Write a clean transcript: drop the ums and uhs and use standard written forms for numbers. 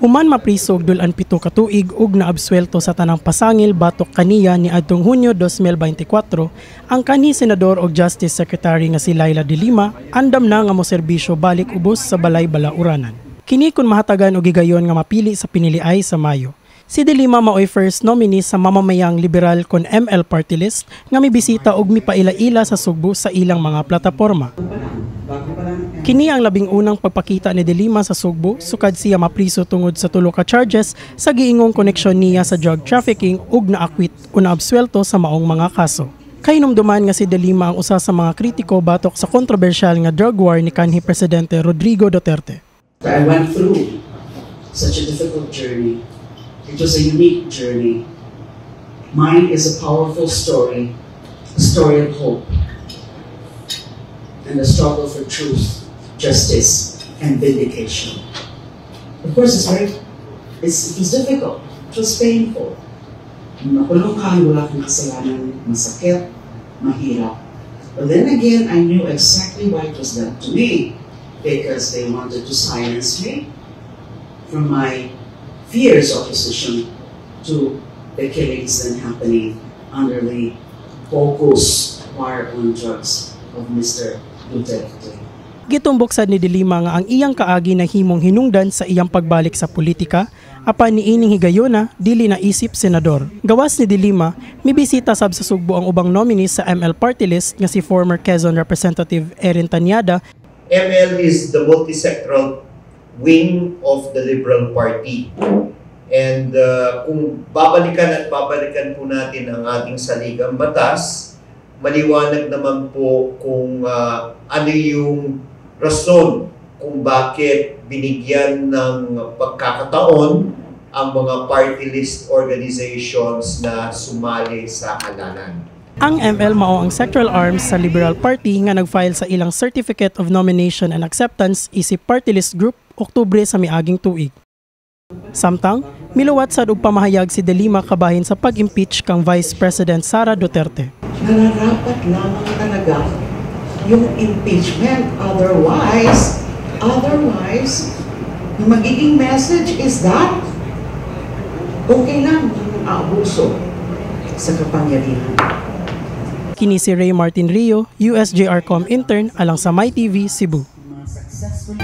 Human mapriso og dul-an 7 ka tuig ug naabswelto sa tanang pasangil batok kaniya niadtong Hunyo 2024, ang kanhi senador og Justice Secretary nga si Leila de Lima andam na nga moserbisyo balik ubos sa Balay Balauranan. Kini kun mahatagan og higayon nga mapili sa piniliay sa Mayo. Si De Lima maoy first nominee sa Mamamayang Liberal kon ML party list nga mibisita og mipaila-ila sa Sugbo sa ilang mga plataporma. Kini ang 11 na pagpakita ni De Lima sa Sugbo sukad siya mapriso tungod sa tulo ka charges sa giingong koneksyon niya sa drug trafficking ug na-acquit o naabswelto sa maong mga kaso. Kahinumduman nga si De Lima ang usa sa mga kritiko batok sa kontrobersyal nga drug war ni kanhi Presidente Rodrigo Duterte. I went through such a difficult journey. It was a unique journey. Mine is a powerful story, a story of hope, and a struggle for truth, justice, and vindication. Of course, it was difficult. It was painful. Nakulong ka, wala kang kasalanan, masakit, mahirap. But then again, I knew exactly why it was done to me. Because they wanted to silence me from my fierce opposition to the killings then happening under the focus war on drugs of Mr. Duterte. Gitumbok sad ni De Lima nga ang iyang kaagi nahimong hinungdan sa iyang pagbalik sa politika apan niining higayona dili na isip senador. Gawas ni De Lima, mibisita sab sa Sugbo ang ubang nominee sa ML party list nga si former Quezon Representative Erin Tañada. ML is the multisectoral wing of the Liberal Party. And kung babalikan at babalikan po natin ang ating saligang batas, maliwanag naman po kung ano yung rason kung bakit binigyan ng pagkakataon ang mga party list organizations na sumali sa halalan. Ang ML mao ang sectoral arms sa Liberal Party nga nag-file sa ilang Certificate of Nomination and Acceptance isip party list group Oktubre sa miaging tuig. Samtang, miluwat sad og pamahayag si De Lima kabahin sa pag-impeach kang Vice President Sara Duterte. Nararapat lamang talaga yung impeachment. Otherwise, yung magiging message is that okay lang yung aabuso sa kapangyarihan. Kini si Ray Martin Rio, USJR.com intern alang sa MyTV Cebu. Mga successful